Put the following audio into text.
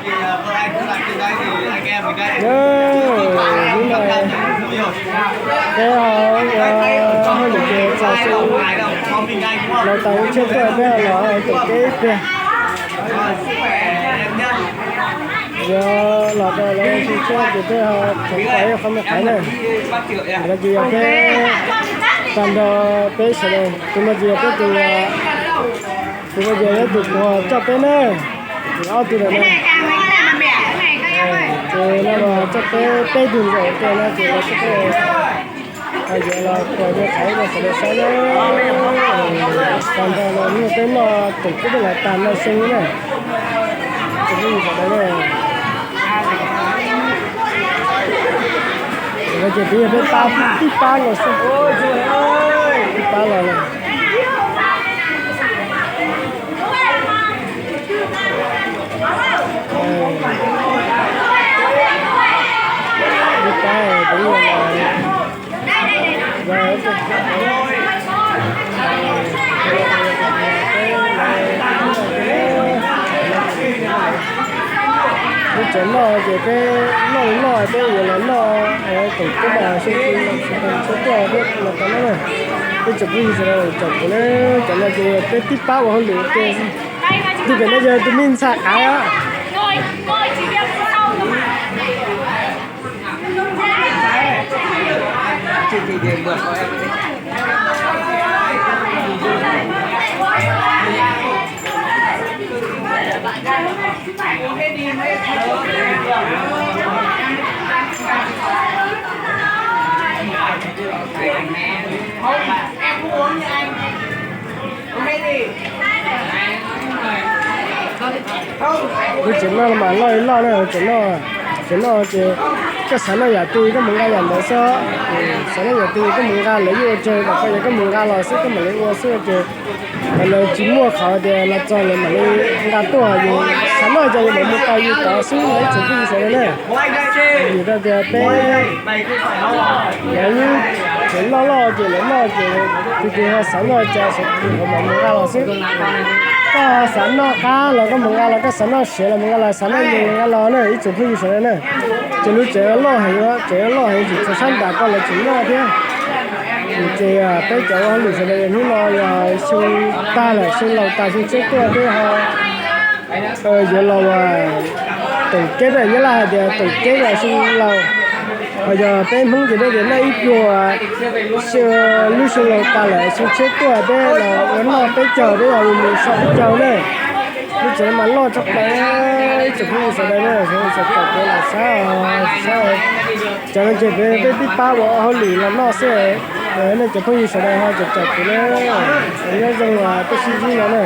Hnub no peb ho ua hauj lwm ces txog xwb, los tau ua tshiab tuaj peb ho los tus teb ib pliag. Yuav los rau lawv xyoo tshiab ces peb ho tseem pom ib qho me qhaiv na. Tus no ces yog peb, tag nrho peb sawv daws, tus no ces yog peb tus, tus no ces yog tus puag coj peb na, ces ob tug ntawm no. Ces no los coj peb peb tug ntawm tej no ces los coj peb, yuav los puag rau qhaiv rau sawv daws saib na. Tag nrho los nug peb noj tsoom tub peb los tag nrho xyoo na. Tus peb yug sawv daws na. Tus no ces peb yog peb pab tib pab los xwb, tib pab los lawm. Tib pab peb yog los. Lub tsev noj ces peb noj li noj peb yuav los noj tsoom tub mas xyoo tshiab tuaj peb los tau noj na. Peb tsoom phooj ywg sawv daws tsoom kuv na, cov no ces peb tib pab ua hauj lwm ces tus pem no yog tus me ntxhais qav. Lub tsev noj mas loj li loj na, tsev noj, tsev noj ces koj xav noj yam twg koj mus nqa yam ntawd xwb. Xav noj yam twg koj mus nqa, lawv yeej ua tseg kom koj, yog koj mus nqa los xwb koj mam li ua xwb ces lawv tsis muaj qhov tias los txog lawv mam li nqa tuaj, yus xav noj ces yus mam mus tau yus tod xwb na ib tsoom phooj ywg sawv daws na. Vim rau tias peb, lawv tsev noj loj ces lawv noj ces tus twg ho xav noj cas ces tus ntawd mam mus nqa los xwb. Koj xav noj qab los koj mus nqa los, koj xav noj siav los mus nqa los, xav noj yus nqa los na ib tsoom phooj ywg sawv daws na. Ces lub tsev loj heev, tsev loj heev tsis txog sab nram ko lawv tseem noj thiab. Ces peb cov ua hauj lwm sawv daws hnub no yog xyoo tag lawm, xyoo laus tas xyoo tshiab tuaj peb ho yuav los ua toom keb, Nyab Laj hais tias toom keb los xyoo laus. Ho yog peb Hmoob ces peb tias noj ib pluag, lub xyoo laus tas lawm xyoo tshiab tuaj peb los ua noj peb caug, peb los mus so peb caug na. Lub tsev mas loj tshaj plaws, ib tsoom phooj ywg sawv daws na, sawv daws tsom kev los saib, saib. Cov no ces peb tib pab ua hauj lwm los noj xwb. Nej cov phooj ywg sawv daws ho tsom tsom kev na, nyob zoo peb sib ntsib no na.